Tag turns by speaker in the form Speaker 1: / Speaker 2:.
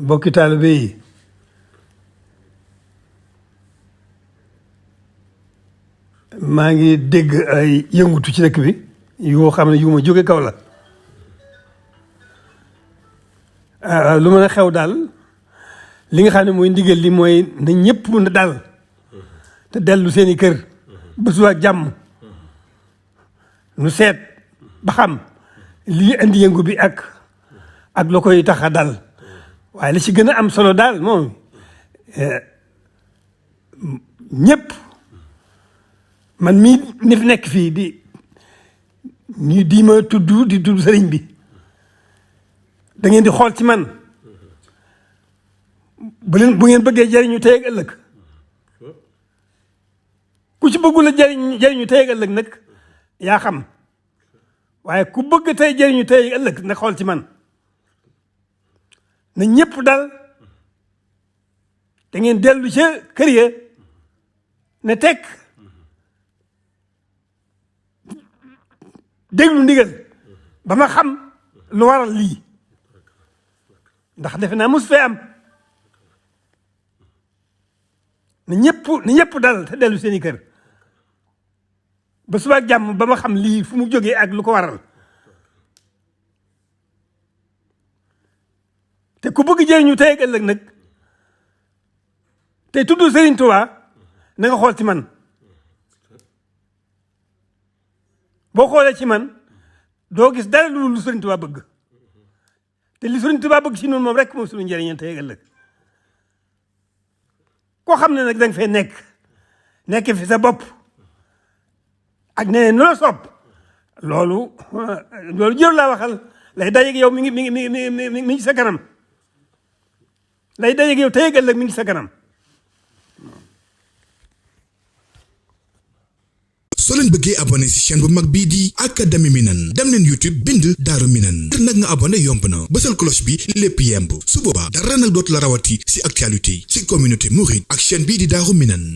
Speaker 1: mbokki taalibe yi maa ngi dégg ay yëngutu ci dëkk bi yoo xam ne yu ma jóge kaw la lu mën a xew daal li nga xam ne mooy ndigal li mooy na ñëpp na dal te dellu seeni kër ba suba ak jàmm nu seet ba xam lii indi yëngu bi ak la koy tax a dal waaye li ci gën a am solo daal moom ñëpp man mii ni fi nekk fii di ma tudd sëriñ bi da ngeen di xool ci man bu ngeen bëggee jariñu tey ak ëllëg ku ci bëggul a jariñu tey ak ëllëg nag yaa xam waaye ku bëgg tey jariñu tey ak ëllëg nag xool ci man na ñëpp dal da ngeen dellu ca kër ya ne tekk déglu ndigal ba ma xam lu waral lii ndax defe naa mos fee am na ñëpp dal te dellu seeni kër ba suba ak jàmm ba ma xam lii fu mu jógee ak lu ko waral te ku bëgg jëriñu tey ak ëllëg nag te tudd Serigne Touba na nga xool ci man boo xoolee ci man doo gis dara lu Serigne Touba bëgg te li Serigne Touba bëgg ci noonu moom rek moom suñu njëriñ tey ak ëllëg koo xam ne nag da nga fay nekk fi sa bopp ak nee nu la sopp loolu jër laa waxal lay dajeeg yow mi ngi sa kanam lay dajeeg yow tey ak ëllëg mi ngi sa kanam.
Speaker 2: soo leen bëggee abonné ci chaîne bu mag bii di Académie Minane dem leen YouTube bind Daaru Minane ngir nag nga abonné yomb na bësal cloche bi lépp yemb su boobaa dara nag dootu la rawati ci actualité ci communauté mouride ak chaîne bii di Daaru Minane.